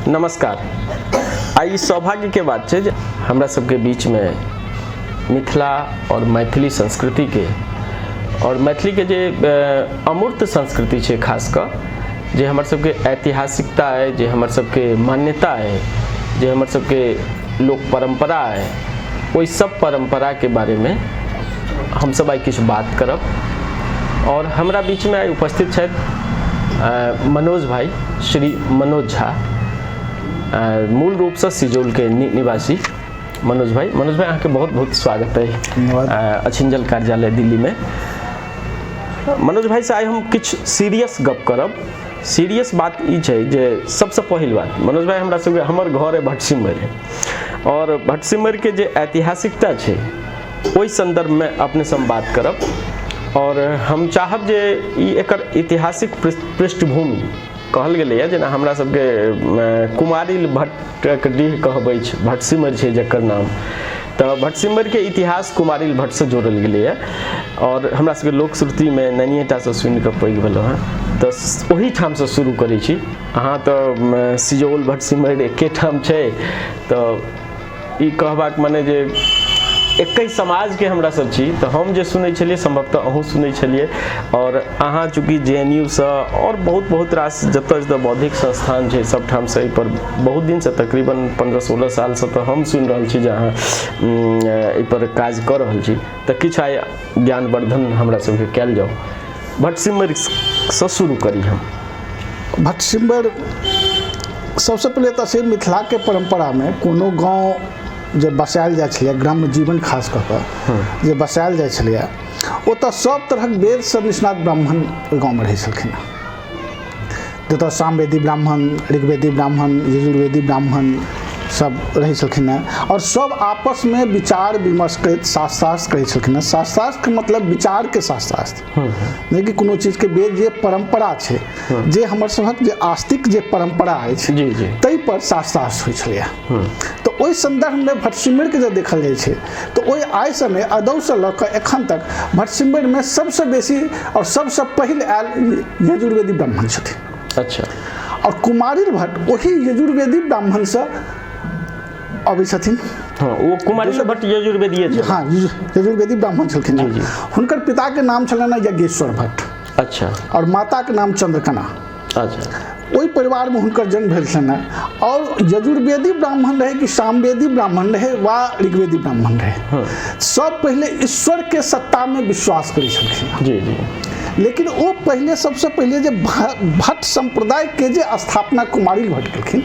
नमस्कार। आइ ई सौभाग्यके बात छै जे हमरा सबके बीचमे मिथिला आओर मैथिली संस्कृतिके आओर मैथिलीके जे अमूर्त संस्कृति छै, खास कऽ जे हमर सबके ऐतिहासिकता अइ, जे हमर सबके मान्यता अइ, जे हमर सबके लोक परम्परा अइ, ओहि सब परम्पराके बारेमे हमसब आइ किछु बात करब। और हमरा बीचमे आइ उपस्थित छथि मनोज भाई, श्री मनोज झा, मूल रूपसँ सिजौलके निवासी मनोज भाई। मनोज भाई, अहाँके बहुत बहुत स्वागत है अछिंजल कार्यालय दिल्लीमे। मनोज भाई से आइ हम किछु सीरियस गप करब। सीरियस बात ई छै जे सबसँ पहिल बात, मनोज भाई, हमरा सबके हमर घर है भटसिमैर, और भटसिमैरके जे ऐतिहासिकता छै ओहि सन्दर्भमे अपनेसँ हम बात करब। और हम चाहब जे ई एकर ऐतिहासिक पृष्ठभूमि कहल गेलैए, जेना हमरा सबके कुमारिल भट्टक डीह कहबै छै, भटसिमैर छै जकर नाम, तऽ भटसिमैरके इतिहास कुमारिल भट्टसँ जोड़ल गेलैए। और हमरा सबके लोकश्रुतिमे ननिएटासँ सुनिकऽ पैघ भेलहुँ हेँ, तऽ ओहिठामसँ शुरू करै छी। अहाँ तऽ सिजौल भटसिमैर एके ठाम छै, तऽ ई कहबाक मने जे एकहि समाजके हमरा सब छी। तऽ हम जे सुनै छलियै, सम्भवतः अहूँ सुनै छलियै, और अहाँ चूँकि JNU सँ और बहुत बहुत रास जतऽ जतऽ बौद्धिक संस्थान छै सबठामसँ एहिपर बहुत दिनसँ, तकरीबन 15-16 सालसँ तऽ हम सुनि रहल छी जे अहाँ एहिपर काज कऽ रहल छी। तऽ किछु आइ ज्ञानवर्धन हमरा सबके कयल जाउ। भटसिमैरसँ शुरू करी हम। भटसिमैर सबसँ पहिले तऽ से मिथिलाके परम्परामे कोनो गाँव जे बसायल जाइ छलैए, ग्राम्य जीवन खास कऽ कऽ जे बसायल जाइ छलैए, ओतऽ सब तरहक वेदसँ निष्णात ब्राह्मण ओहि गाँवमे रहै छलखिन हेँ। जतऽ सामवेदी ब्राह्मण, ऋग्वेदी ब्राह्मण, यजुर्वेदी ब्राह्मण सब रहै छलखिन हेँ, आओर सब आपसमे विचार विमर्श करैत शास्त्रार्थ करै छलखिन हेँ। शास्त्रार्थके मतलब विचारके शास्त्रार्थ, नहि कि कोनो चीजके। वेद जे परम्परा छै, जे हमर सभक जे आस्तिक जे परम्परा अछि, जी जी ताहि पर शास्त्रार्थ होइ छलैए। तऽ ओहि सन्दर्भमे भटसिमैरके जब देखल जाइ छै तऽ ओहि आइसँ नहि, अदौसँ लऽ कऽ एखन तक भटसिमैरमे सबसँ बेसी आओर सबसँ पहिल आयल यजुर्वेदी ब्राह्मण छथिन। अच्छा। आओर कुमारिल भट्ट ओही यजुर्वेदी ब्राह्मणसँ अबै छथिन। हाँ, ओ कुमारिल भट्ट यजुर्वेदीय छथिन। हाँ, यजुर्वेदी ब्राह्मण छलखिन। जी, जी। हुनकर पिताके नाम छलनि यज्ञेश्वर भट्ट। अच्छा। और माताके नाम चंद्रकणा। अच्छा। ओहि परिवारमे हुनकर जन्म भेल छलनि। और यजुर्वेदी ब्राह्मण रहे कि सामवेदी ब्राह्मण रहे वा ऋग्वेदी ब्राह्मण रहे, सब पहिले ईश्वर के सत्तामे विश्वास करै छलखिन। जी जी। लेकिन ओ पहिले सबसँ पहिले जे भट्ट संप्रदाय के जे स्थापना कुमारिल भट्ट केलखिन,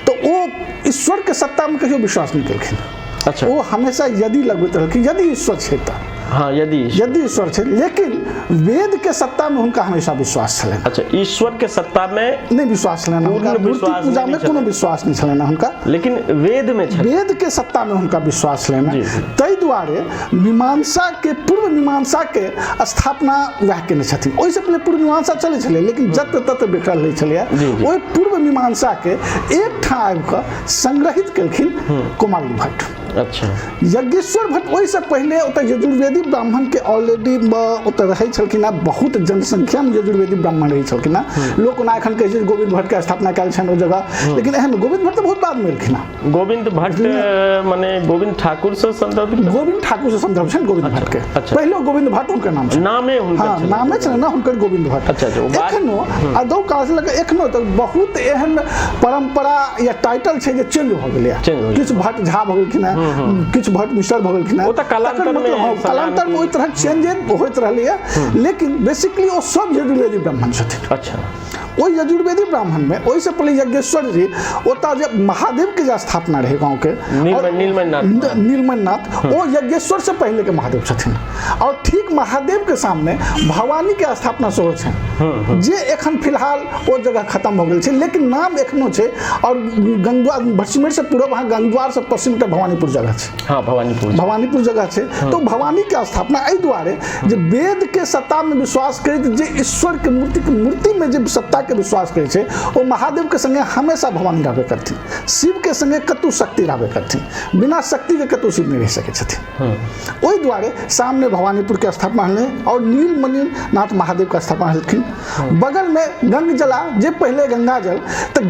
तऽ ओ ईश्वर के सत्ता में कहियो विश्वास नहीं केलखिन। अच्छा। ओ हमेशा यदि लगबैत रहलखिन, यदि ईश्वर छै तऽ। हाँ, यदि यदि ईश्वर छै, लेकिन वेद के सत्ता में हुनका हमेशा विश्वास छलनि। अच्छा, ईश्वर के सत्ता में नहीं विश्वास छलनि हुनका, मूर्ति पूजा में कोनो विश्वास नहीं छलनि हुनका, लेकिन वेद में छलनि। वेद के सत्ता में हुनका विश्वास छलनि। ताहि दुआरे मीमांसा के, पूर्व मीमांसा के स्थापना वएह केने छथिन। ओहिसँ पहिले पूर्व मीमांसा चलै छलै, लेकिन जत्र तत्र बिखरल रहै छलैए। ओहि पूर्व मीमांसा के एकठाम आबि कऽ संग्रहित केलखिन कुमारिल भट्ट। अच्छा। यज्ञेश्वर भट्ट ओहिसँ पहिले ओतऽ यजुर्वेदी ब्राह्मणके ऑलरेडी ओतऽ रहै छलखिन हेँ। बहुत जनसंख्यामे यजुर्वेदी ब्राह्मण रहै छलखिन हेँ। लोक ओना एखन कहै छै गोविन्द भट्टके स्थापना कयल छनि ओ जगह, लेकिन एहन गोविन्द भट्ट तऽ बहुत बादमे एलखिन हेँ। गोविंद भट्ट माने गोविंद ठाकुर से संदर्भ, गोविंद ठाकुर से संदर्भ छनि गोविंद भट्ट के। अच्छा। पहिले गोविंद भट्ट हुनकर नाम छनि, नामे हुनकर। हाँ, नामे छनि ना हुनकर गोविंद भट्ट। अच्छा, अच्छा। एखनो अदौ काल से लऽ एखनो तक बहुत एहन परंपरा या टाइटल छै जे चेंज भऽ गेलै। किछु भट्ट झा भऽ गेलखिन हेँ, किछु भट्ट मिश्र भऽ गेलखिन हेँ। कालांतर में कालांतर में ओहि तरहक चेंज होइत रहलैए, लेकिन बेसिकली ओ सब यजुर्वेदी ब्राह्मण छथिन। अच्छा। ओहि यजुर्वेदी ब्राह्मण में ओहिसँ पहिले यज्ञेश्वर जी ओतऽ जे महादेव के जे स्थापना रहै गाँव के, नीलमणिनाथ, नीलमणिनाथ, ओ यज्ञेश्वर से पहले के महादेव छथिन। और ठीक महादेव के सामने भवानी के स्थापना सेहो छनि, जे एखन फिलहाल ओ जगह खत्म भऽ गेल छै, लेकिन नाम एखनो छै। और गंगद्वार भटसिमैर से पूरब अहाँ गंगद्वार से पश्चिम तक भवानीपुर जगह छै। हाँ, भवानीपुर। भवानीपुर जगह छै। तो भवानी के स्थापना एहि दुआरे जे वेद के सत्ता में विश्वास करैत जे ईश्वर के मूर्ति में जे सत्ता के विश्वास करै छै ओ महादेवके संगे हमेशा भवानी रहबे करथिन, शिवके संगे कतहु शक्ति रहबे करथिन, बिना शक्तिके कतहु शिव नहि रहि सकै छथिन। ओहि दुआरे सामने भवानीपुरके स्थापना होलै आओर नीलमणिनाथ महादेवके स्थापना भेलखिन। बगलमे गंगजला, जे पहिले गंगाजल, तऽ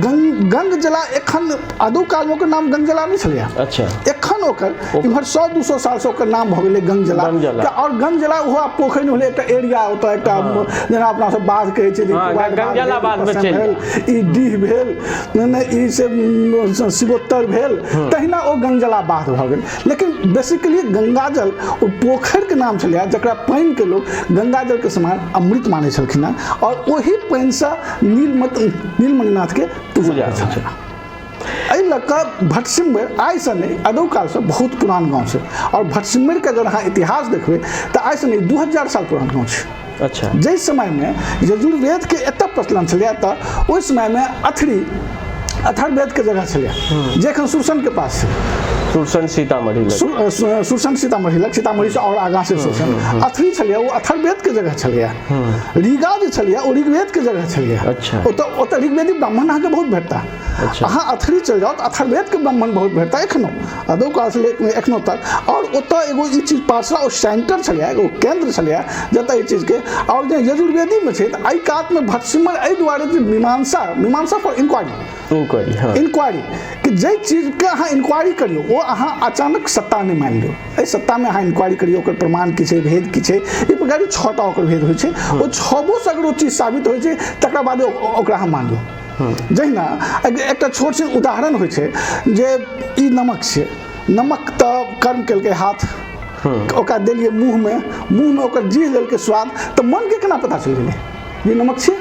गंगजला एखन अदौ कालमे ओकर नाम गंगजला नहि छलैए। अच्छा। एखन ओकर इम्हर 100-200 सालसँ ओकर नाम भऽ गेलै गंगजला। और गंगजला ओहो आब पोखरि नहि भेलै, एकटा एरिया ओतऽ एकटा जेना अपना सब बाध कहै छै, गंगजला बाधमे भेल, ई डीह भेल, नहि ई से शिवोत्तर भेल, तहिना ओ गंगजला बाध भऽ गेल। लेकिन बेसिकली गंगाजल ओ पोखरिके नाम छलैए जकरा पानिके लोक गंगाजलके समान अमृत मानै छलखिन हेँ, और ओही पानिसँ नीलमणिनाथके पूजा होइ छलखिन। एहि लऽ कऽ भटसिमैर आइसँ नहि, अदौ कालसँ बहुत पुरान गाँव छै। और भटसिमैरके अगर अहाँ इतिहास देखबै तऽ आइसँ नहि 2000 साल पुरान गाँव छै। अच्छा। जाहि समयमे यजुर्वेदके एतऽ प्रचलन छलैए तऽ ओहि समयमे अथर्ववेदके जगह छलैए, जे एखन सुरसनके पास छै। सुरसन सीतामढ़ी लग। सुरसन सीतामढ़ी लग, सीतामढ़ीसँ आओर आगाँ से सुरसन। अथरी छलैए, ओ अथर्ववेदके जगह छलैए। रीगा जे छलैए ओ ऋग्वेदके जगह छलैए। अच्छा। ओतऽ ऋग्वेदी ब्राह्मण अहाँके बहुत भेटता। अच्छा। अहाँ अथरी चलि जाउ तऽ अथर्ववेदके ब्राह्मण बहुत भेटता एखनो, अदौ कालसँ एखनो तक। और ओतऽ एगो ई चीज पार्सला ओ सेंटर छलैए, एगो केंद्र छलैए जतऽ एहि चीजके। और जे यजुर्वेदीमे छै तऽ एहि कातमे भटसिमर एहि दुआरे जे मीमांसा फॉर इंक्वायरी, इंक्वायरी, हाँ। इंक्वायरी कि जाहि चीजके अहाँ इंक्वायरी करियौ ओ अहाँ अचानक सत्ता नहि मानि लियौ। एहि सत्तामे अहाँ इंक्वायरी करियौ, ओकर प्रमाण की छै, भेद की छै, ई प्रकारके 6टा ओकर भेद होइ छै। ओ 6 से अगर ओ चीज साबित होइ छै तकरा बाद ओकरा अहाँ मानियौ। जहिना एकटा छोट सन उदाहरण होइ छै जे ई नमक छै, नमक तऽ कर्म केलकै हाथ, ओकरा देलियै मुँहमे, मुँहमे ओकर जीह लेलकै स्वाद, तऽ मनके केना पता चलि गेलै जे नमक छै?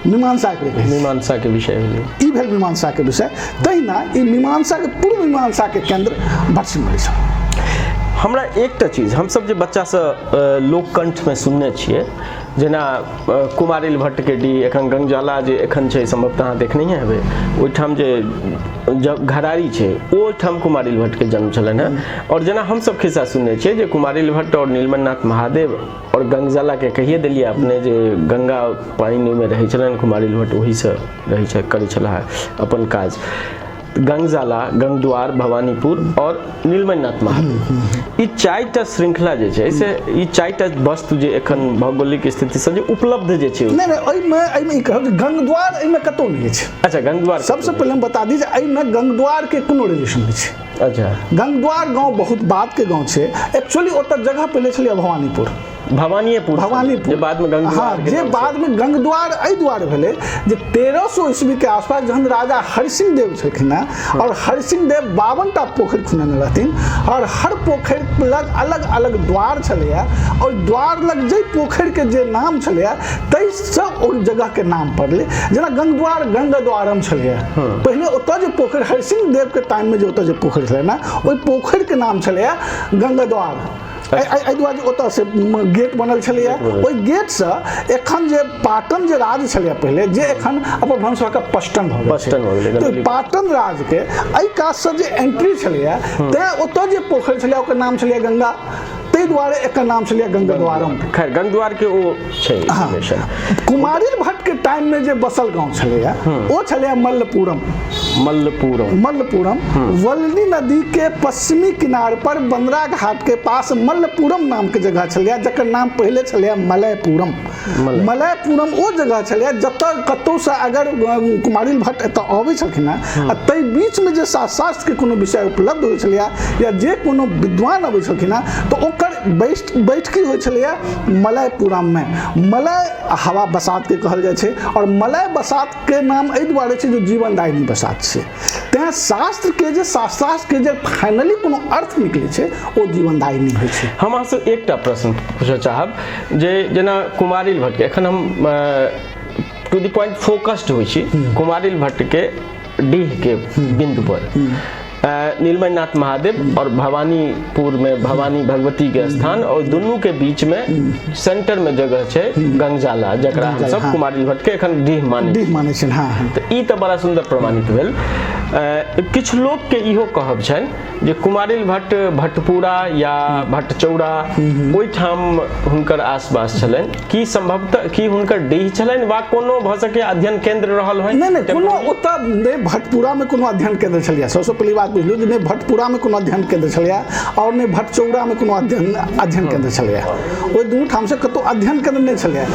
मीमांसा के मीमांसा के विषय भेलै, ई भेल मीमांसा के विषय। तहिना ई मीमांसा के पूर्व मीमांसा के केंद्र भटसिमैर छल। हमरा एकटा चीज हमसब जे बच्चासँ लोककंठमे सुनने छियै, जेना कुमारिल भट्टके डीह, एखन गंगजला जे एखन छै सम्भवतः अहाँ देखनहिए हेबै, ओहिठाम जे जब घरारी छै ओहिठाम कुमारिल भट्टके जन्म छलनि हेँ। आओर जेना हमसब खिस्सा सुनने छियै जे कुमारिल भट्ट आओर नीलमणिनाथ महादेव और गंगजलाके कहिए देलियै अपने जे गंगा पानि ओहिमे रहै छलनि, कुमारिल भट्ट ओहीसँ रहै छै, करै छलाह अपन काज। गंगजला, गंगद्वार, भवानीपुर और नीलमणिनाथ महादेव, ई 4टा श्रृंखला जे छै से ई 4टा वस्तु जे एखन भौगोलिक स्थितिसँ जे उपलब्ध जे छै। नहि, एहिमे ई कहब जे गंगद्वार एहिमे कतहु नहि अछि। अच्छा, गंगद्वार सबसँ पहिले हम बता दी जे एहिमे गंगद्वारके कोनो रिलेशन नहि छै। अच्छा। गंगद्वार गाँव बहुत बाद के गाँव छै। एक्चुअली ओतऽ जगह पहिले छलै भवानीपुर, भवानीपुर, भवानीपुर जे बाद में गंगद्वार, हाँ, जे बाद में गंगद्वार एहि दुआरे भेलै जे 1300 ईस्वी के आसपास जहन राजा हरिसिंह देव छलखिन हेँ, और हरिसिंह देव 52टा पोखरि खुनेने रहथिन, और हर पोखरि लग अलग अलग द्वार छलैए, और द्वार लग जाहि पोखरिके जे नाम छलैए ताहिसँ ओहि जगहके नाम पड़लै। जेना गंगद्वार गंगद्वारम छलैए पहिले, ओतऽ जे पोखरि हरिसिंह देवके टाइममे जे ओतऽ जे पोखरि छलै ने, ओहि पोखरिके नाम छलैए गंगद्वार। एहि दुआरे ओतऽ से गेट बनल छलैए, ओहि गेटसँ एखन जे पाटन जे राज छलैए पहिले, जे एखन अपभ्रंश भऽ कऽ पष्टन भऽ गेल, तऽ पाटन राजके एहि कातसँ जे एंट्री छलैए, तैँ ओतऽ जे पोखरि छलैए ओकर नाम छलैए गंगा, ताहि दुआरे एकर नाम छलैए गंगद्वारम। खैर गंगद्वार के ओ छै। कुमारिल भट्ट के टाइम में जे बसल गांव छलैए ओ छलैए मल्लपुरम। मल्लपुरम, मल्लपुरम वलनी नदी के पश्चिमी किनार पर बंदरा घाट के पास मल्लपुरम नाम के जगह छलैए, जकर नाम पहिले छलैए मलयपुरम। मलयपुरम ओ जगह छलैए जतऽ कतहुसँ अगर कुमारिल भट्ट एतऽ अबै छलखिन हेँ आ ताहि बीचमे जे शास्त्र के कोनो विषय उपलब्ध होइ छलैए या जे कोनो विद्वान अबै छलखिन हेँ तऽ ओकर बैठकी होइ छलैए मलयपुरममे। मलय हवा बसातके कहल जाइ छै, और मलय बसातके नाम एहि दुआरे छै जो जीवनदायिनी बसात छै, तैँ शास्त्रके जे शास्त्रार्थके जे फाइनली कोनो अर्थ निकलै छै ओ जीवनदायिनी होइ छै। हम अहाँसँ एकटा प्रश्न पूछऽ चाहब जे जेना कुमारिल भट्टके एखन हम टू the point focused होइ छी, कुमारिल भट्टके डीहके बिन्दु पर नीलमणिनाथ महादेव और भवानीपुर में भवानी भगवती के स्थान और दुनू के बीच में सेंटर में जगह छै गंगजाला, जकरा हम सब कुमारिल भट्ट के एखन डीह मानै डीह मानै छै। हाँ, तऽ ई तऽ बड़ा सुंदर प्रमाणित भेल। किछु लोक के इहो कहब छनि जे कुमारिल भट्ट भट्टपुरा या भट्टचौरा ओहिठाम हुनकर आसपास छलनि, की संभवतः की हुनकर डीह छलनि वा कोनो भऽ सके अध्ययन केंद्र रहल होनि? नहि नहि, कोनो ओतऽ नहि भट्टपुरा में कोनो अध्ययन केंद्र छलियै। सबसँ पहली बात बुझलू जे नहि भट्टपुरा में कोनो अध्ययन केंद्र छलियै और नहि भट्टचौरा में कोनो अध्ययन केंद्र छलियै। ओहि दुनू ठाम से कतौ अध्ययन केंद्र नहि छलियै।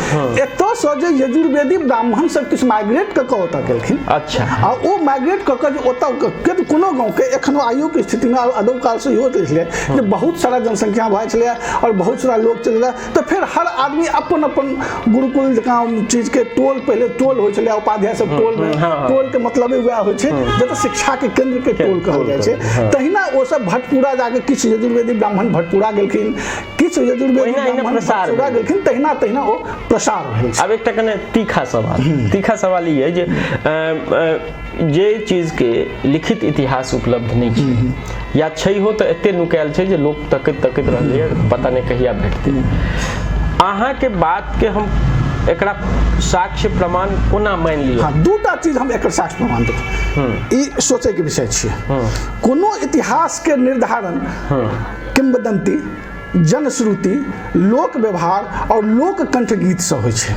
एतऽसँ जे यजुर्वेदी ब्राह्मण सब किछु माइग्रेट कऽ कऽ ओतऽ गेलखिन। अच्छा। आ ओ माइग्रेट कऽ कऽ जे ओतऽ कोनो गाँवके एखनो आइयो के स्थितिमे अदौ कालसँ इहो छलै जे बहुत सारा जनसंख्या भऽ छलै और बहुत सारा लोग चलि गेलै, तऽ फेर हर आदमी अपन अपन गुरुकुल जकाँ चीजके टोल, पहिले टोल होइ छलै, उपाध्याय सब टोलमे, टोलके मतलब वएह होइ छै जतऽ शिक्षाके केन्द्रके टोल कहल जाइ छै। तहिना ओ सब भटपुरा जाके किछु यजुर्वेदी ब्राह्मण भटपुरा गेलखिन, किछु यजुर्वेदी ब्राह्मण भटपुरा गेलखिन, तहिना तहिना ओ प्रसार भेल। आब एकटा कने तीखा सवाल, तीखा सवाल ई अइ जे जे चीजके लिखित इतिहास उपलब्ध नहि छै या छै हो तऽ एते नुकायल छै जे लोक तकैत तकैत रहलैए, पता नहि कहिया भेटतै। अहाँके बातके हम एकरा साक्ष्य प्रमाण कोना मानि लिअ? हाँ, दूटा चीज हम एकर साक्ष्य प्रमाण देब, ई सोचैके विषय छियै। कोनो इतिहासके निर्धारण किंवदंती, जनश्रुति, लोक व्यवहार और लोक कंठ गीतसँ होइ छै।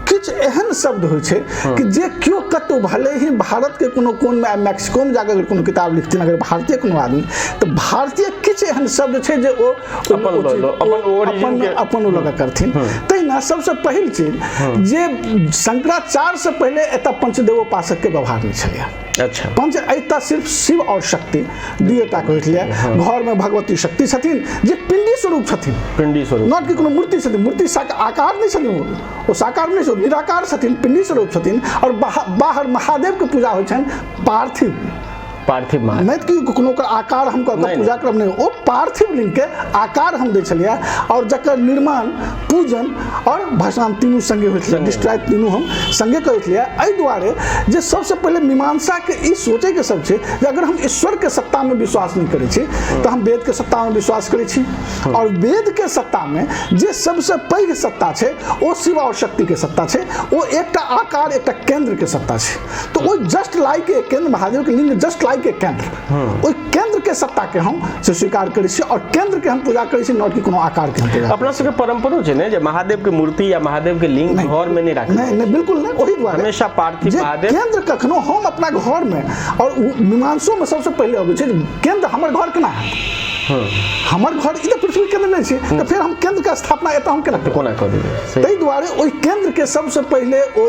किछु एहन शब्द होइ छै कि जे केओ कतहु भले ही भारत के कोनो कोनमे मैक्सिको में जाकर अगर कोनो किताब लिखथिन अगर भारतीय कोनो आदमी, तऽ भारतीय किछु एहन शब्द छै जे ओ अपन अपन ओ लऽ कऽ करथिन। तहिना सबसँ पहिल चीज जे शंकराचार्य से पहिले एतऽ पंचदेवोपासक के व्यवहार नहि छलैए। अच्छा। पंच एतऽ सिर्फ शिव और शक्ति दुएटा के होइ छलैए। घर में भगवती शक्ति छथिन जे पिंडी स्वरूप छथिन, पिंडी स्वरूप, not कि कोनो मूर्ति छथिन, मूर्ति आकार नहि छथिन, ओ साकार नहि छथिन, निराकार छथिन, पिंडी स्वरूप छथिन। और बाहर महादेव के पूजा होइ छनि पार्थिव, पार्थिव महादेव, नहि कि कोनो ओकर आकार हम कऽ पूजा करब, नहि, ओ पार्थिव लिंग के आकार हम दै छलियै और जकर निर्माण, पूजन और भसान तीनू संगे होइ छलै, डिस्ट्रॉय तीनू हम संगे करै छलियै। एहि दुआरे जे सबसँ पहिले मीमांसा के ई सोचैके सब छै जे अगर हम ईश्वर के सत्ता में विश्वास नहि करै छी तऽ हम वेद के सत्ता में विश्वास करै छी, और वेद के सत्ता में जे सबसँ पैघ सत्ता छै ओ शिव और शक्ति के सत्ता छै, ओ एकटा आकार, एकटा केंद्र के सत्ता छै। तो ओ जस्ट लाइक ए केंद्र, महादेव के लिंग जस्ट लाइक ए केंद्र, ओहि केंद्र के सत्ता के हम से स्वीकार करै छी और केंद्र के हम पूजा करै छी, not कि कोनो आकार के हम पूजा। अपना सबके परंपरो छै ने जे महादेव के मूर्ति या महादेव के लिंग घर में नहीं राखल, नहीं नहीं, बिल्कुल नहीं। ओहि दुआरे हमेशा पार्थिव महादेव केंद्र कखनो हम अपना घर में और मीमांसो में सबसे पहिले अबै छै केंद्र हमर घर केना हैत, हमर घर ई तऽ पृथ्वी केंद्र नहि छै, तऽ फेर हम केंद्र के स्थापना एतऽ हम केना कोना कऽ देबै? ताहि दुआरे ओहि केंद्र के सबसे पहिले ओ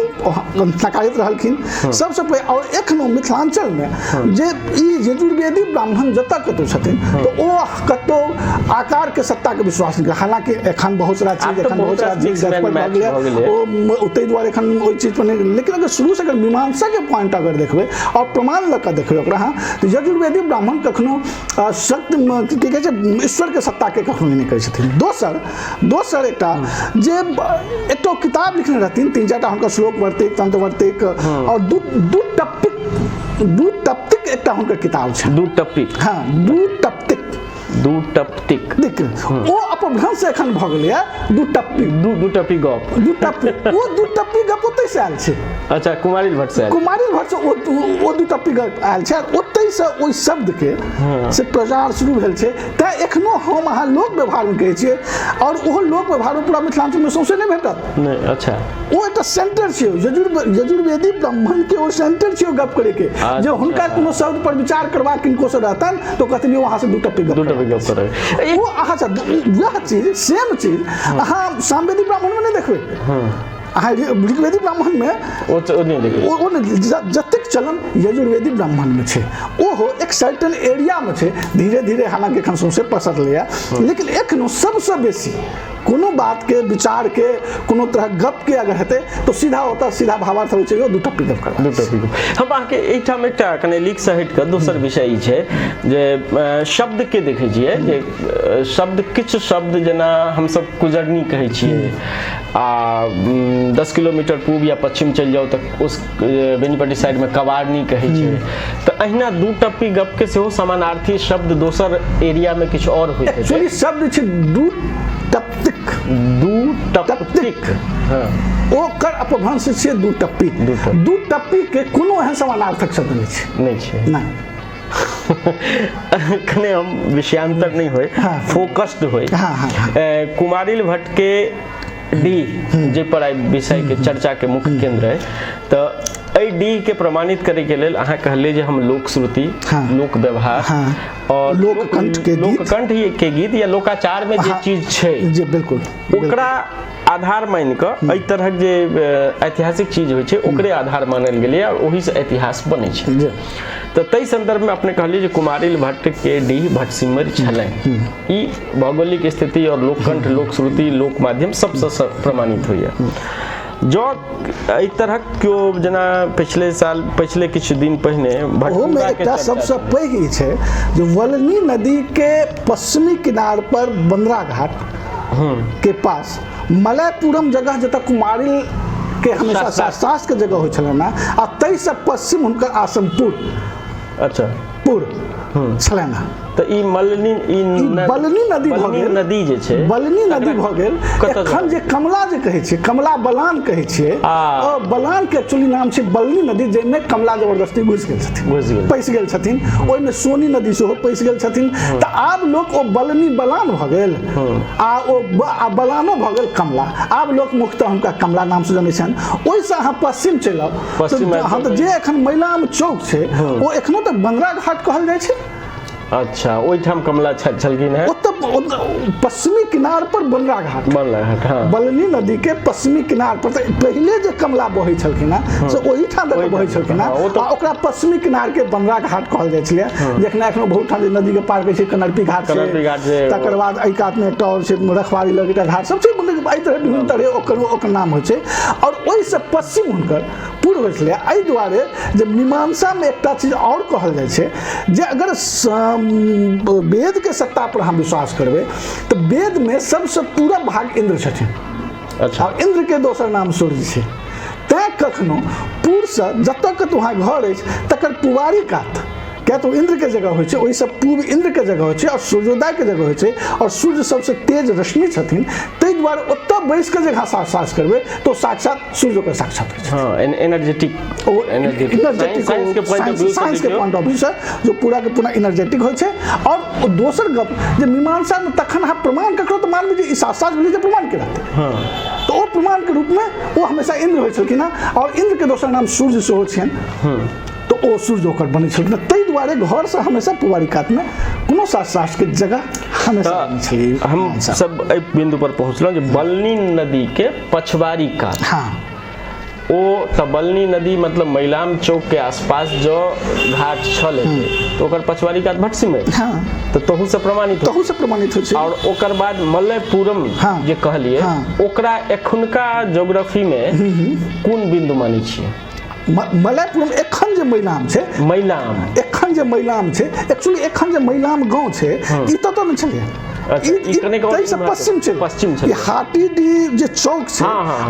नकारैत रहलखिन सबसे पहिले। और एखनो मिथिलांचल में जे ई यजुर्वेदी ब्राह्मण जतऽ कतौ छथिन तऽ ओ कतौ आकार के सत्ता के विश्वास नहि। हालांकि एखन बहुत सारा चीज, एखन बहुत सारा चीज भऽ गेलै, ओ ताहि दुआरे एखन ओहि चीज पर नहि। लेकिन अगर शुरू से अगर मीमांसा के पॉइंट अगर देखबै और प्रमाण लऽ कऽ देखबै ओकरा, अहाँ तऽ यजुर्वेदी ब्राह्मण कखनो शक्ति की कहै छै ईश्वर के सत्ता के कखनो नहि कहै छथिन। दोसर एकटा जे एकटा किताब लिखने रहथिन, 3-4 टा हुनकर श्लोक वर्तिक, तंत्र वर्तिक और दू टप्पिक एकटा हुनकर किताब छै, दू टप्पिक, हाँ, दू टप्पिक, दू टप्पिक, देख ओ अपभ्रंश एखन भऽ गेलैए, दू टप्पी, दू टप्पी गप, दू टप्पी, ओ दू टप्पी गप ओतहि से आयल छै। अच्छा, कुमारिल भट्ट से, कुमारिल भट्ट से ओ दू टप्पी गप आयल छै और ओतहि से ओहि शब्द के से प्रचार शुरू भेल छै। तैं एखनो हम अहाँ लोक व्यवहारमे कहै छियै और ओहो लोक व्यवहारमे पूरा मिथिलांचलमे सौंसे नहि भेटत। नहि, अच्छा, ओ एकटा सेंटर छै, यजुर्वेदी ब्राह्मण के ओ सेंटर छै गप करे के, जे हुनका कोनो शब्द पर विचार करबाक किनको से रहतनि तो कहथिन यौ अहाँ से दू टप्पी गप, दू टप्पी गप करबै। ओ अहाँ से वएह चीज, सेम चीज अहाँ सामवेदी ब्राह्मण में नहि देखबै, अहाँ ऋग्वेदी ब्राह्मण में ओ नहि देखबै, ओ नहि, जतेक चलन यजुर्वेदी ब्राह्मण में छै ओहो एक सर्टन एरिया में छै, धीरे धीरे हालांकि एखन सौंसे पसरलैए, लेकिन एखनो सबसँ बेसी कोनो बात के विचार के कोनो तरह गप के अगर हेतै तो सीधा होता, सीधा भावार्थ होइ छै, दू टप्पी गप करबा, दू टप्पी गप। हम अहाँके एहिठाम एकटा कने लीक से हटि कऽ दोसर विषय ई छै जे शब्द के देखै छियै जे शब्द, किछु शब्द जेना हमसब कुजरनी कहै छियै आ 10 किलोमीटर पूब या पश्चिम चलि जाउ तऽ उस बेनीपट्टी साइडमे कवारनी कहै छै। तऽ अहिना दू टप्पी गपके सेहो समानार्थी शब्द दोसर एरियामे किछु आओर होइत हेतै। एक्चुअली शब्द छै दू टप्तिक, दू टप्तिक, हँ, ओकर अपभ्रंश छियै दू टप्पी। दू टप्पी के कोनो एहन समानार्थक शब्द नहि छै, नहि छै, नहि। कने हम विषयांतर नहि होय, फोकस्ड होय। कुमारिल भट्ट के डीह जे पर आइ विषय के चर्चा के मुख्य केंद्र है, तऽ एहि डीह के प्रमाणित करे के लेल अहाँ कहलियै जे हम लोकश्रुति, लोक व्यवहार और लोककंठ के गीत, लोककंठ के गीत या लोकाचार में जे चीज छै जे बिल्कुल ओकरा आधार मानि कऽ एहि तरहक जे ऐतिहासिक चीज होइ छै ओकरे आधार मानल गेलै और ओहि से इतिहास बनै छै। तऽ ताहि संदर्भ में अपने कहलियै जे कुमारिल भट्ट के डीह भटसिमर छलनि। ई भौगोलिक स्थिति और लोककंठ, लोकश्रुति, लोक माध्यम सबसँ प्रमाणित होइए। जँ एहि तरहक केओ जेना पिछले साल, पिछले किछु दिन पहिने ओहोमे एकटा सबसँ पैघ ई छै जे वलनी नदी के पश्चिमी किनार पर बंदरा घाट के पास मलयपुरम जगह जतऽ कुमारिल के हमेशा शास्त्रार्थ के जगह होइ छलनि हेँ, आ ताहिसँ पश्चिम हुनकर आसमपुर, अच्छा, पुर छलनि हेँ। तऽ ई मलनी, ई बलनी नदी भऽ गेल, नदी जे छै बलनी नदी भऽ गेल। एखन जे कमला जे कहै छियै, कमला बलान कहै छियै, ओ बलान के एक्चुअली नाम छै बलनी नदी, जाहिमे कमला जबरदस्ती घुसि गेल छथिन, पैसि गेल छथिन। ओहिमे सोनी नदी सेहो पैसि गेल छथिन। तऽ आब लोक ओ बलनी बलान भऽ गेल आ ओ बलानो भऽ गेल कमला। आब लोक मुख्यतः हुनका कमला नामसँ जनै छनि। ओहिसँ अहाँ पश्चिम चलि आउ, हँ, तऽ जे एखन मैलाम चौक छै ओ एखनो तक बंगरा घाट कहल जाइ छै। अच्छा, ओहिठाम कमला छलखिन हेँ। ओतऽ पश्चिमी किनार पर बंगरा घाट, बंगरा घाट, हाँ, बलनी नदी के पश्चिमी किनार पर। तऽ पहिले जे कमला बहै छलखिन हेँ से ओहिठाम तक बहै छलखिन हेँ, आ ओकरा पश्चिमी किनार के बंगरा घाट कहल जाइ छलै। जखन एखनो बहुत ठाम जे नदी के पार करै छै, कनरपी घाट छै, तकर बाद एहि कातमे एकटा आओर छै रखवारी लग एकटा घाट सब छै, मतलब एहि तरह विभिन्न तरह ओकर ओकर नाम होइ छै। और ओहिसँ पश्चिम हुनकर पूर्व होइ छलै। एहि दुआरे जे मीमांसामे एकटा चीज आओर कहल जाइ छै जे अगर वेदके सत्ता पर हम विश्वास करबै तऽ वेदमे सबसँ पूरा भाग इन्द्र छथिन। अच्छा, और इन्द्र के दोसर नाम सूर्य छै। तैं कखनो पूर्वसँ जतऽ कतौ अहाँ घर अछि तकर पुवारी कात, किया तऽ ओ इन्द्रके जगह होइ छै, ओहिसँ पूर्व इन्द्रके जगह होइ छै और सूर्योदयके जगह होइ छै, और सूर्य सबसँ तेज रश्मि छथिन, ताहि दुआरे ओतऽ बैस कऽ जे अहाँ साक्षात करबै तऽ ओ साक्षात सूर्य ओकर साक्षात होइ छै। हाँ, एनर्जेटिक, ओ एनर्जेटिक साइंस के पॉइंट ऑफ व्यू से जो पूरा के पूरा एनर्जेटिक होइ छै। और ओ दोसर गप जे मीमांसामे तखन अहाँ प्रमाण ककरो तऽ मानबै जे ई साक्षात भेलै जे प्रमाण के रहतै, हाँ, तऽ ओ प्रमाण के रूपमे ओ हमेशा इन्द्र होइ छलखिन हेँ, और इन्द्र के दोसर नाम सूर्य सेहो छियनि, तऽ ओ सूर्य ओकर बनै छलखिन। ताहि दुआरे घरसँ हमेशा पुवारी कातमे कोनो शास्त्रार्थ के जगह हमेशा बनै छलै। हम सब एहि बिंदु पर पहुँचलहुँ जे बलनी नदी के पछवारी कात, हाँ, ओ तऽ बलनी नदी मतलब मैलाम चौक के आसपास जो घाट छल तऽ ओकर पछवारी कात भटसिमैर, हाँ, तऽ तहूसँ प्रमाणित, तहूसँ प्रमाणित होइ छै। और ओकर बाद मलयपुरम जे कहलियै, ओकरा एखुनका ज्योग्राफी में कोन बिंदु मानै छियै? मलयपुरम एखन जे मैलाम छै, मैलाम एखन जे मैलाम छै, एक्चुअली एखन जे मैलाम गाँव छै ई ततऽ नहि छलै, ताहिसँ पश्चिम छै, पश्चिम छै। हाटीडी जे चौक छै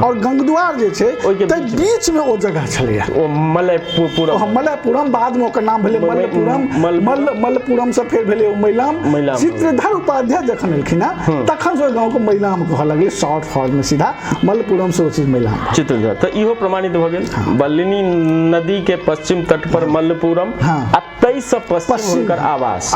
और गंगद्वार जे छै ताहि बीचमे ओ जगह छलैए, ओ मलयपुरम। मलयपुरम बादमे ओकर नाम भेलै मल्लपुरम, मल्लपुरम से फेर भेलै ओ मैलाम। चित्रधर उपाध्याय जखन एलखिन हेँ तखन से ओहि गाँवके मैलाम कहऽ लगलै शॉर्ट फॉर्ममे, सीधा मल्लपुरम से ओ चीज मैलाम। चित्रधर, तऽ इहो प्रमाणित भऽ गेल बलिनी नदी के पश्चिम तट पर मल्लपुरम, आ ताहिसँ पश्चिम हुनकर आवास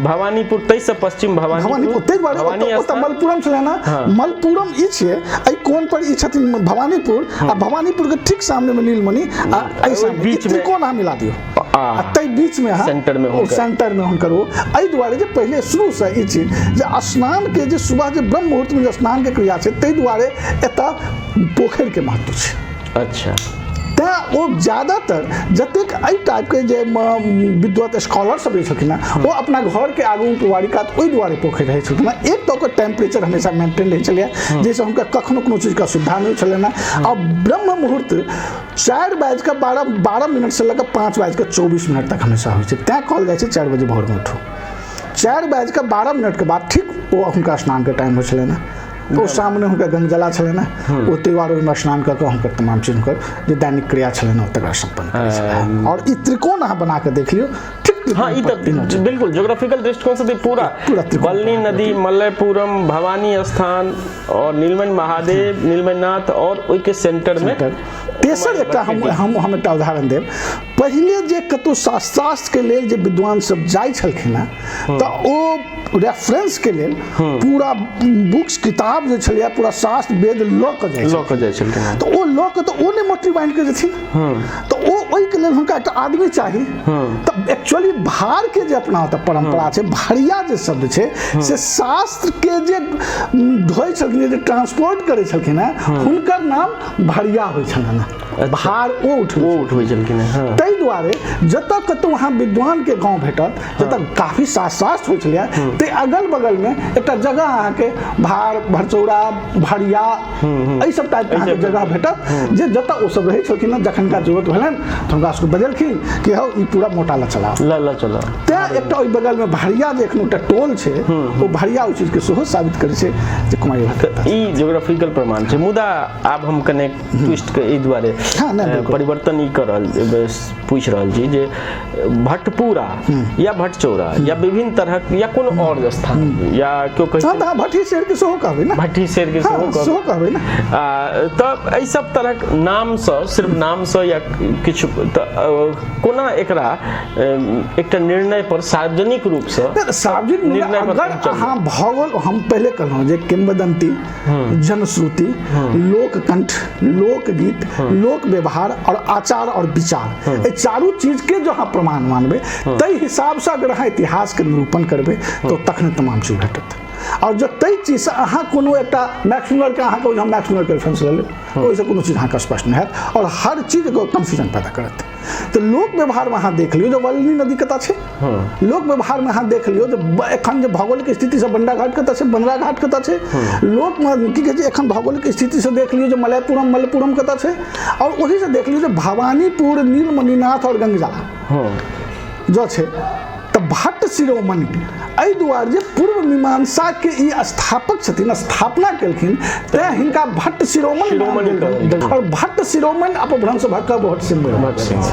भवानीपुर, ताहिसँ पश्चिम भवानीपुर। ताहि दुआरे ओतऽ मलपुरम छलै ने, मलपुरम ई छियै, एहि कोन पर ई छथिन भवानीपुर, आ भवानीपुर के ठीक सामने में नीलमणि, आ एहि बीच में त्रिकोण अहाँ मिला दियौ, आ ताहि बीच में अहाँ सेंटर में, सेंटर में हुनकर ओ। एहि दुआरे जे पहिले शुरूसँ ई चीज जे स्नान के जे सुबह जे ब्रह्म मुहूर्त में जे स्नान के क्रिया छै, ताहि दुआरे एतऽ पोखरि के महत्व छै। अच्छा, तैँ ओ ज्यादातर जतेक एहि टाइपके जे विद्वत स्कॉलर सब जे छलखिन हेँ ओ अपना घरके आगू पुवारी कात ओहि दुआरे पोखरि रहै छलखिन हेँ। एक तऽ ओकर टेम्परेचर हमेशा मेंटेन रहै छलैए, जाहिसँ हुनका कखनो कोनो चीजके असुविधा नहि छलनि हेँ। आ ब्रह्म मुहूर्त 4:12 से लऽ कऽ 5:24 तक हमेशा होइ छै, तैँ कहल जाइ छै 4 बजे भोरमे उठू। 4:12 के बाद ठीक ओ हुनका स्नानके टाइम होइ छलनि हेँ। ओ सामने हुनकर गंगजला छलनि हेँ, ओ त्रिवार ओहिमे स्नान कऽ कऽ हुनकर तमाम चीज हुनकर जे दैनिक क्रिया छलनि हेँ तकरा सम्पन्न करै छलाह। और ई त्रिकोण अहाँ बना कऽ देख लियौ, ठीक। हाँ, ई तऽ बिल्कुल ज्योग्राफिकल दृष्टिकोण से पूरा पूरा त्रिकोण। बलनी नदी, मलयपुरम, भवानी स्थान और नीलमणि महादेव, नीलमणिनाथ और ओहिके सेंटर में। तेसर एकटा हम हम हम एकटा उदाहरण देब। पहिले जे कतौ शास्त्रार्थ के लेल जे विद्वान सब जाइ छलखिन हेँ तऽ ओ रेफरेंस के लेल पूरा बुक्स किताब जे छलैए, पूरा शास्त्र वेद लऽ कऽ जाइ लऽ कऽ जाइ छलखिन हेँ। तऽ ओ लऽ कऽ तऽ ओ नहि मोटरी बान्हि कऽ जेथिन, तऽ ओ ओहिके लेल हुनका एकटा आदमी चाही। तऽ एक्चुअली भार के जे अपना ओतऽ परम्परा छै, भरिया जे शब्द छै से शास्त्र के जे ढोइ छलखिन, जे ट्रांसपोर्ट करै छलखिन हेँ, हुनकर नाम भरिया होइ छलनि हेँ। भार ओ उठबै ओ उठबै छलखिन हेँ। हाँ। ताहि दुआरे जतऽ कतौ अहाँ विद्वान के गाँव भेटत, जतऽ काफी शास्त्रार्थ होइ छलैए, ताहि अगल बगल में एकटा जगह अहाँके भार, भरचौरा, भरिया, एहि सब टाइप के अहाँके जगह भेटत जे जतऽ ओ सब रहै छलखिन हेँ। जखन हुनका जरूरत भेलनि तऽ हुनका सबके बजेलखिन कि हौ, ई पूरा मोटा लऽ चलाउ। ल ल चलो। तेँ एकटा ओहि बगल में भरिया जे एखनो एकटा टोल छै, ओ भरिया ओहि चीज के सेहो साबित करै छै जे कुमारी भट्ट। ई ज्योग्राफिकल प्रमाण छै। मुदा आब हम कने ट्विस्ट के एहि दुआरे हाँ, नहि, बिल्कुल। परिवर्तन ई कर रहल, पूछि रहल छी जे भट्टपुरा या भट्टचौरा या विभिन्न तरहक या कोनो और स्थान या केओ कहै हाँ, तऽ अहाँ भट्टी शेर के सेहो कहबै ने? भट्टी शेर के सेहो कहबै, सेहो कहबै ने। तऽ एहि सब तरहक नामसँ, सिर्फ नामसँ या किछु, तऽ कोना एकरा एकटा निर्णय पर सार्वजनिक रूपसँ सार्वजनिक निर्णय पर अगर अहाँ भौगोल, हम पहिले कहलहुँ जे किंवदंती, जनश्रुति, लोककंठ, लोकगीत, लोक व्यवहार और आचार और विचार, एहि चारू चीज के जो अहाँ प्रमाण मानबै, ताहि हिसाबसँ अगर अहाँ इतिहासके निरूपण करबै तऽ तखने तमाम चीज भेटत। और जब ताहि चीजसँ अहाँ कोनो एकटा मैक्समूलरके, अहाँ कहू हम मैक्समूलरके रेफरेंस लऽ लेब, ओहिसँ कोनो चीज अहाँके स्पष्ट नहि हैत और हर चीजके कन्फ्यूजन पैदा करत। तऽ लोक व्यवहारमे अहाँ देख लियौ जे वल्ली नदी कतऽ छै, लोक व्यवहारमे अहाँ देख लियौ जे एखन जे भौगोलिक स्थितिसँ बंडा घाट कतऽ छै, बनरा घाट कतऽ छै, लोकमे की कहै छै, एखन भौगोलिक स्थितिसँ देख लियौ जे मलयपुरम, मलपुरम कतऽ छै, और ओहिसँ देख लियौ जे भवानीपुर, नीलमणिनाथ और गंगजला जो छै। तऽ भट्ट शिरोमणि एहि दुआरे जे पूर्व मीमांसाके ई स्थापक छथिन, स्थापना केलखिन, तैं हिनका भट्ट शिरोमणि नाम देल गेल। और भट्ट शिरोमणि अपभ्रंश भऽ कऽ भट्ट सिंह।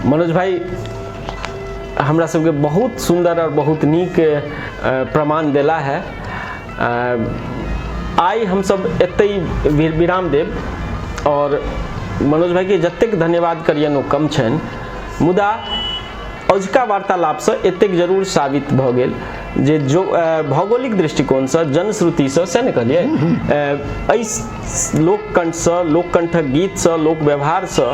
मनोज भाई हमरा सबके बहुत सुंदर और बहुत नीक प्रमाण देला है। आइ हमसब एतहि विराम देब और मनोज भाई के जतेक धन्यवाद करियन ओ कम छनि। मुदा अजुका वार्तालापसँ एतेक जरूर साबित भऽ गेल जे जो भौगोलिक दृष्टिकोणसँ, जनश्रुतिसँ, से ने कहलियै, एहि लोककंठसँ, लोककंठक गीतसँ, लोक व्यवहारसँ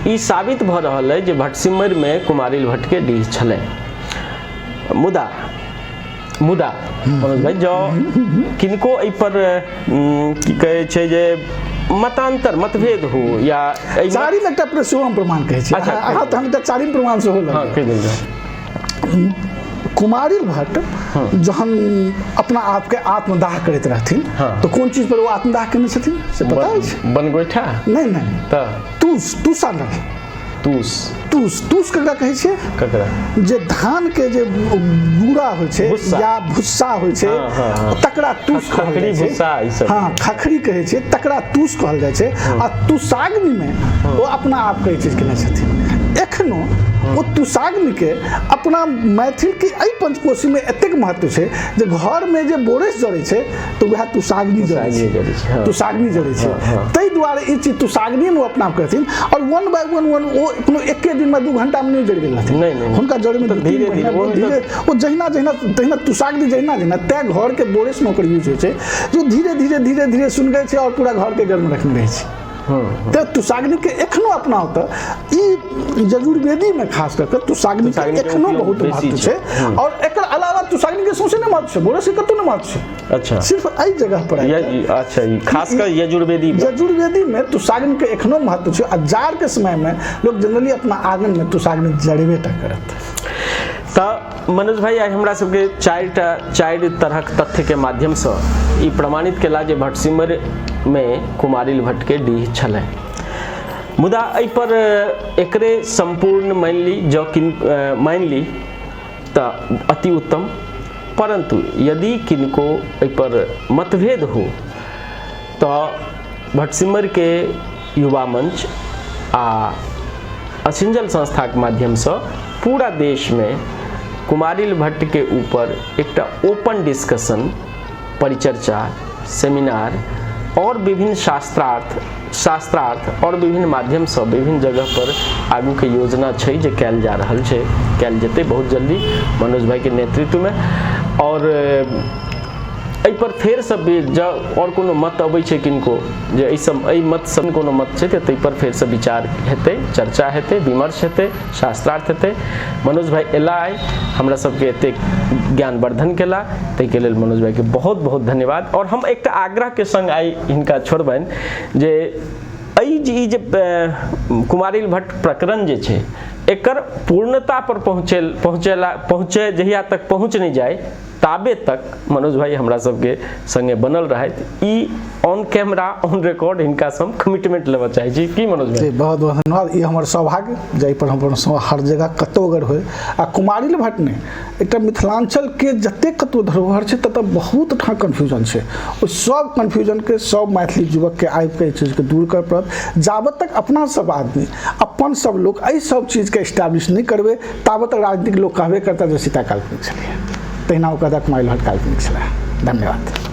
ई साबित भऽ रहल अइ जे भटसिमैरमे कुमारिल भट्टके डीह छलै। मुदा मुदा मनोज भाई, जँ किनको एहिपर की कहै छै जे मतान्तर, मतभेद हो या चारिम एकटा सेहो हम प्रमाण कहै छी। अच्छा, अहाँ तऽ हम एकटा चारिम प्रमाण सेहो लऽ हाँ, कहि देल जाउ। कुमारिल भट्ट जहन अपना आपके आत्मदाह करैत रहथिन, हाँ। तऽ कोन चीज पर ओ आत्मदाह केने छथिन से पता अछि? बनगोइठा? नहि नहि। तऽ तूस, तूसानल। तूस। तूस, तूस ककरा कहै छियै? ककरा? जे धान के जे बूरा होइ छै भुस्सा। या भुस्सा होइ छै, हाँ, हाँ, हाँ। तकरा तूस कहल खखरी, जाइ छै। भुस्सा, ई सब। हाँ, खखरी कहै छै, तकरा तूस कहल जाइ छै। आ तुषाग्नि में ओ अपना आपके ई चीज केने छथिन। एखनो ओ तुषाग्नि के अपना मैथिल के एहि पंचकोशी में एतेक महत्व छै जे घर में जे बोरस जरै छै तऽ वएह तुषाग्नि जरै तुषाग्नि जरै छै, छै, हाँ। तुषाग्नि जरै छै। ताहि दुआरे ई चीज तुषाग्नि में ओ अपना आपके रहथिन। और वन बाय वन वन ओ कोनो एके दिन में 2 घंटा में नहि जरि गेल रहथिन। नहि, नहि, नहि। हुनका जरे में तऽ 2-3 धीरे महीना धीरे, ओ धीरे ओ जहिना जहिना तहिना तुषाग्नि जहिना जहिना, तैं घर के बोरस में ओकर यूज होइ छै जो धीरे धीरे धीरे धीरे सुनगै छै और पूरा घर के गर्म रखने रहै छै। तऽ तुषाग्नि के एखनो अपना ओतऽ ई यजुर्वेदी में खास कऽ के तुषाग्नि के तुषाग्नि के एखनो उपयोग बहुत बेसी महत्व छै। छै। और एकर अलावा तुषाग्नि के सौंसे नहि महत्व छै, बोरस के कतौ नहि महत्व छै। अच्छा। सिर्फ एहि जगह पर आबि कऽ। अच्छा, ई खास कऽ यजुर्वेदी में। यजुर्वेदी में तुषाग्नि के एखनो महत्व छै। आ जाड़ के समय में लोग जनरली अपना आंगन में तुषाग्नि जरेबे टा करत। तऽ मनोज भाई आइ हमरा सबके चारि तरहक तथ्य के माध्यमसँ ई प्रमाणित केला जे भटसिमर में कुमारिल भट्ट के डीह छलै। मुदा एहि पर एकरे सम्पूर्ण मानि ली, जँ किन मानि ली तऽ अति उत्तम। परन्तु यदि किनको एहिपर मतभेद हो तऽ भटसिमरके युवा मंच आ असिंजल संस्थाके माध्यमसँ पूरा देशमे कुमारिल भट्टके ऊपर एकटा ओपन डिस्कशन, परिचर्चा, सेमिनार और विभिन्न शास्त्रार्थ शास्त्रार्थ और विभिन्न माध्यमसँ विभिन्न जगह पर आगूके योजना छै जे कयल जा रहल छै, कयल जेतै बहुत जल्दी मनोज भाईके नेतृत्वमे। और एहिपर फेरसँ जँ आओर कोनो मत अबै छै किनको जे एहिसँ एहि मतसँ कोनो मत छै तऽ ताहिपर फेरसँ विचार हेतै, चर्चा हेतै, विमर्श हेतै, शास्त्रार्थ हेतै। मनोज भाई एला आइ हमरा सबके एतेक ज्ञानवर्धन केला, ताहिके लेल मनोज भाईके बहुत बहुत धन्यवाद। और हम एकटा आग्रहके संग आइ हिनका छोड़बनि जे एहि जे ई जे कुमारिल भट्ट प्रकरण जे छै एकर पूर्णता पर पहुँचे जहिया तक पहुँच नहि जाय ताबे तक मनोज भाई हमरा सबके संगे बनल रहथि। ई ऑन कैमरा ऑन रिकॉर्ड हिनका से हम कमिटमेंट लेबऽ चाहै छी। की मनोज भाई? जी बहुत बहुत धन्यवाद। ई हमर सौभाग्य जाहि पर हम अपन हर जगह कतौ अगर होय, आ कुमारिल भट्ट नहि, एकटा मिथिलांचलके जतेक कतौ धरोहर छै ततऽ बहुत ठाम कन्फ्यूजन छै, ओहि सब कन्फ्यूजनके सब मैथिली युवकके आबिके एहि चीजके दूर करऽ पड़त। जाबत तक अपना सब आदमी अपन सब लोक एहि सब चीजके एस्टैब्लिश नहि करबै ताबत तक राजनीतिक लोक कहबे करता जे सीता काल्पनिक छलै, तहिना ओ कहता कुमारिल भट्ट काल्पनिक छलै। धन्यवाद।